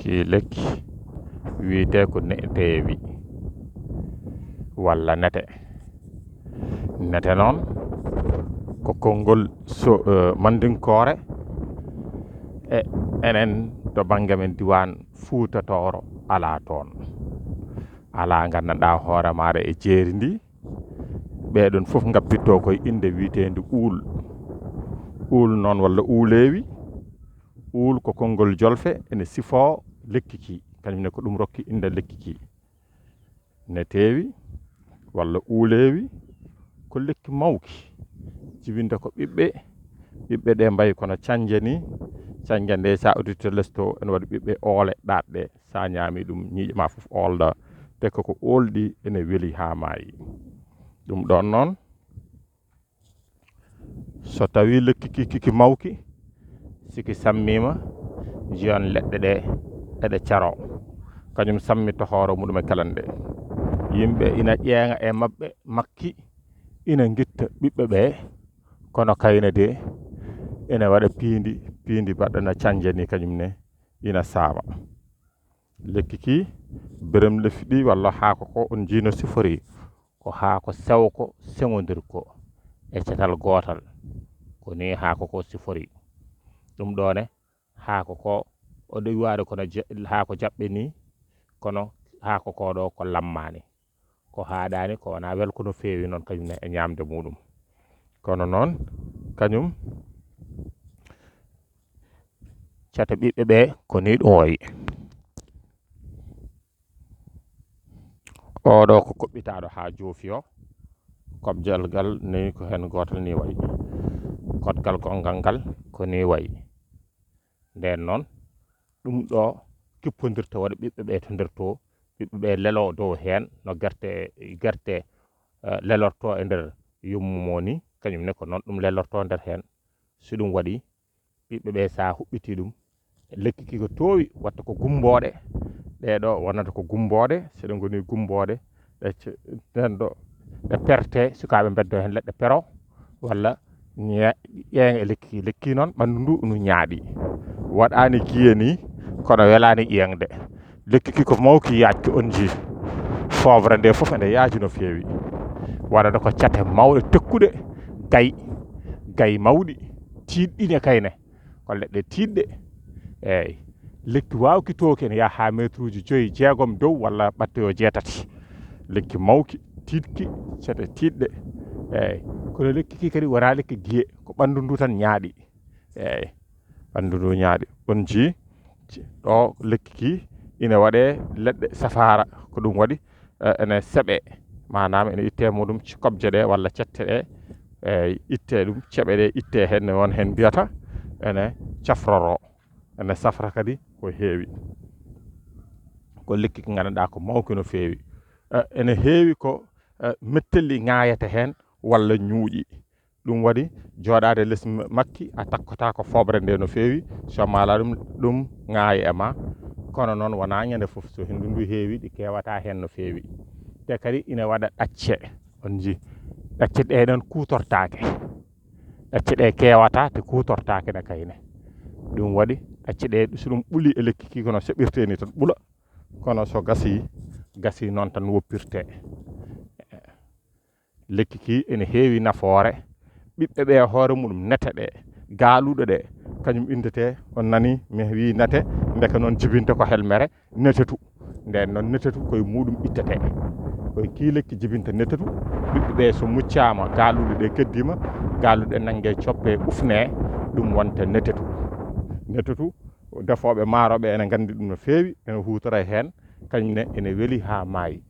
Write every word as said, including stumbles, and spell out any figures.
Kii lekki wiyetee ko neteewi walla nete. Nete noon ko konngol so, eh, mandinkoore, e enen to bannge men diiwaan Fuuta Tooro alaa toon. Alaa nganndanɗaa hoore maaɗa e jeeri ndi. Ɓee ɗoon fof ngabbittoo koye innde wiyeteendi uul. Uul noon walla uuleewi. Uul ko konngol jolfe, ene sifoo lekki kii. Kañum ne ko ɗum rokki innde lekki kii. Neteewi walla uuleewi ko lekki mawki, jibinta ko ɓiɓɓe. Ɓiɓɓe ɗe mbayi kono cannje ni. Cannje nde, so a udditi to les to, ene waɗi ɓiɓɓe oole ɗaatɗe. So a ñaami ɗum, ñiiƴe ma fof oolda. Te ko ko oolɗi ene weli haa maayi. Ɗum ɗoon noon, so tawii lekki ki, ki, ki mawki, si ki sammiima, njiyan leɗɗe ɗe eɗe caroo. Kañum sammitta hoore muɗum e kelande. Yimɓe ina ƴeeŋa e maɓɓe, makki, ina ngitta ɓiɓɓe ɓe, kono kayne de ene waɗa piindi, piindi mbaɗɗana cannje ni, kañum ne ina saama. Lekki ki, beremle fiɗi walla haako ko on njii no sifori. Ko haako sewo ko seŋondir ko e catal gootal. Ko ni haako ko sifori. Ɗum ɗo ne, haako ko o ɗo wiwaade kono ja-, haako jaɓɓe ni, kono haako ko ɗo ko lammaani. Ko haaɗaani, ko wonaa welko no feewi noon kañum ne e ñaamde muɗum. Kono noon, kañum, cate ɓiɓɓe ɓe ko ni ɗum wayi. Oɗo ko koɓɓitaaɗo haa joofi o, koɓjal ngal ni ko heen gootal ni wayi. Koɗgal gonngal ngal ko ni wayi. Ndeen noon, ɗum ɗo kippondirta, waɗa ɓiɓɓe ɓe to nder to, ɓiɓɓe ɓe lelo dow heen, no gerte, gerte, eh, lelorto e nder yummu mo ni, kañum ne ko noon ɗum lelorto nder heen. So ɗum waɗi, ɓiɓɓe ɓe, so a huɓɓiti ɗum, lekki ki ko toowi, watta ko gumbooɗe. Ɗee ɗo wonata ko gumbooɗe, so ɗe ngoni gumbooɗe, ɗe ce-, nden ɗo, ɗe perte, sukaaɓe mbeddo heen leɗɗe pero, walla ñe-, ƴeeŋa e lekki. Lekki noon, ɓanndu ndu no ñaaɗi. Waɗaani giye ni, kono welaani ƴeeŋde. Lekki ki ko mawki yaajki, on njii. Foobre nde fof ene yaaji no feewi. Waɗata ko cate mawɗe tekkuɗe, gay, gay mawɗi, tiiɗɗi ne kayne. Ko leɗɗe tiiɗɗe. Eey. Lekki waawki tooke ene yaha haa meetruuji joyi, jeegom dow walla ɓatte yo jeetati. Lekki mawki, tiiɗki, cate tiiɗɗe. Eey. Kono lekki ki kadi wonaa lekki giye, ko ɓanndu ndu tan ñaaɗi. Eey. Ɓanndu ndu ñaaɗi. On njii, ɗo lekki ki ina waɗe leɗɗe safaara. Ko ɗum waɗi, eh, ene seɓe, maanaam ene itte muɗum ci-, kobje ɗe walla cette ɗe, eh, itte ɗum, ceɓe ɗe itte heen, ne won heen mbiyata ene cafroro, ene safra kadi ko heewi. Ko lekki ki nganndanɗaa ko mawki no feewi. Eh, ene heewi ko, eh, mettelli ŋaayata heen walla ñuuƴi. Ɗum waɗi jooɗaade les ma-, makki, a takkotaako fooɓre nde no feewi, so maala ɗum, ɗum ŋaayi e ma. Kono noon wonaa ñande fof, so henndu ndu heewi, ɗi keewata heen no feewi. Te kadi ina waɗa ɗacce, on njii. Ɗacce ɗe noon kuutortaake. Ɗacce ɗe keewata, te kuutortaake ne kayne. Ɗum waɗi ɗacce ɗe, so ɗum ɓuli e lekki ki, kono seɓirte ni tan ɓula. Kono so gasii, gasii noon tan woppirte. Lekki ki ene heewi nafoore. Ɓiɓɓe ɓe hoore muɗum nete ɗe, gaaluɗe ɗe, kañum indete, on nani mi wii nete, ndeke noon jibinte ko helmere, netetu. Nden noon netetu koye muɗum ittete. Koye kii lekki jibinta netetu. Ɓiɓɓe ɓe so muccaama, gaaluɗe ɗe keddiima, gaaluɗe nannge coppe ufne, ɗum wonta netetu. Netetu, defooɓe maaro ɓe ene nganndi ɗum no feewi, ene huutora heen, kañum ne ene weli haa maayi.